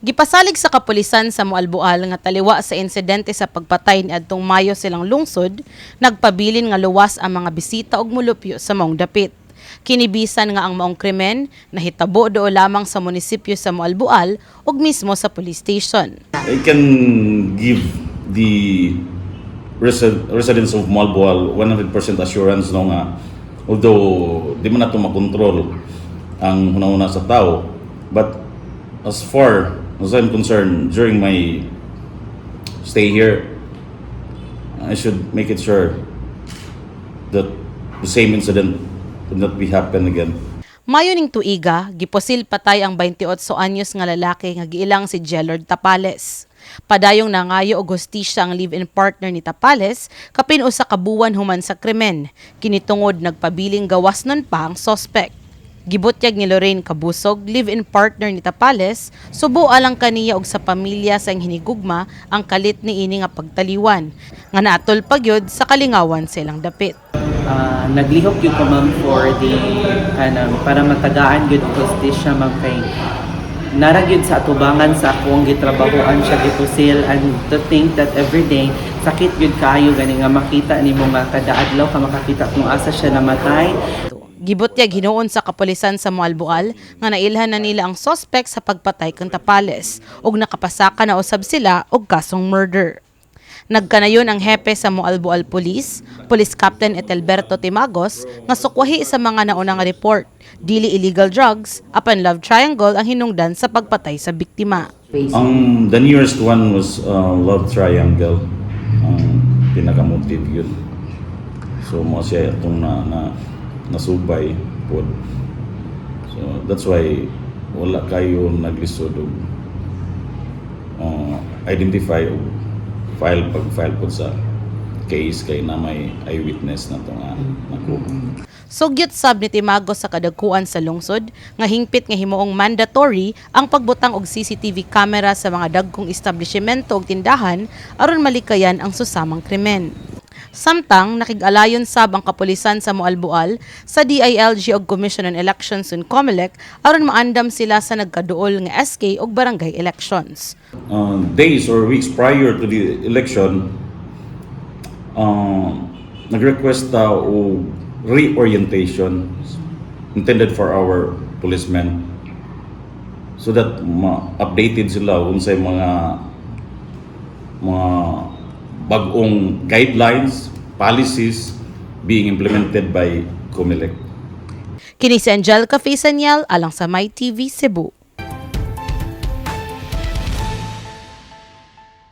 Gipasalig sa kapulisan sa Moalboal nga taliwa sa insidente sa pagpatay niadtong Mayo silang lungsod, nagpabilin nga luwas ang mga bisita og mulupyo sa maong dapit. Kinibisan nga ang maong krimen nahitabo doo lamang sa munisipyo sa Moalboal ug mismo sa police station. I can give the residents of Moalboal 100% assurance, no, nga although di man nato makontrol ang hunahuna sa tao, but as far as I'm concerned, during my stay here, I should make it sure that the same incident would not be happen again. Mayo ning tuiga, gipusil patay ang 28 anyos nga lalaki nga giilang si Jelord Tapales. Padayong nangayo og hustisya ang live-in partner ni Tapales kapin usa ka buwan human sa krimen. Kini tungod nagpabiling gawas nun pa ang sospek. Gibutyag ni Lorraine Cabusog, live-in partner ni Tapales, subo alang kaniya og sa pamilya sa iyang hinigugma ang kalit niini nga pagtaliwan, nga naatol pa gyud sa kalingawan sa ilang dapit. Naglihok gyud ko, ma'am, for the kanang para matagaan gyud og hustisya, ma'am, kay nara gyud sa atubangan sa akong gitrabahoan siya gipusil, and to think that every day sakit gyud kaayo gani nga makita nimo nga kada adlaw ka makakita kung asa siya namatay. Gibutyag hinuon sa kapulisan sa Moalboal nga nailhan na nila ang sospek sa pagpatay kang Tapales ug nakapasaka na usab sila og kasong murder. Nagkanayon ang hepe sa Moalboal Police, Police Captain Etelberto Timagos, nga sukwahi sa mga naunang report, dili illegal drugs, apan love triangle ang hinungdan sa pagpatay sa biktima. Ang the nearest one was love triangle ang pinaka-motive yun. So mao siya itong na nasubay pod. So that's why wala kayo naglisod og identify og file, pag file pod sa case kay na may eyewitness na to nga nakuha. Sugyot sab ni Timagos sa kadagkuan sa lungsod nga hingpit nga himuong mandatory ang pagbutang og CCTV camera sa mga dagkong establishmento ug tindahan aron malikayan ang susamang krimen. Samtang nakig-alayon sab ang kapulisan sa Moalboal sa DILG og Commission on Elections ug COMELEC aron maandam sila sa nagkaduol nga SK ug barangay elections. Days or weeks prior to the election, nag-request ta og reorientation intended for our policemen so that ma-updated sila unsay mga bag-ong guidelines, policies being implemented by COMELEC. Kini si Angelica Faisaniel alang sa My TV Cebu.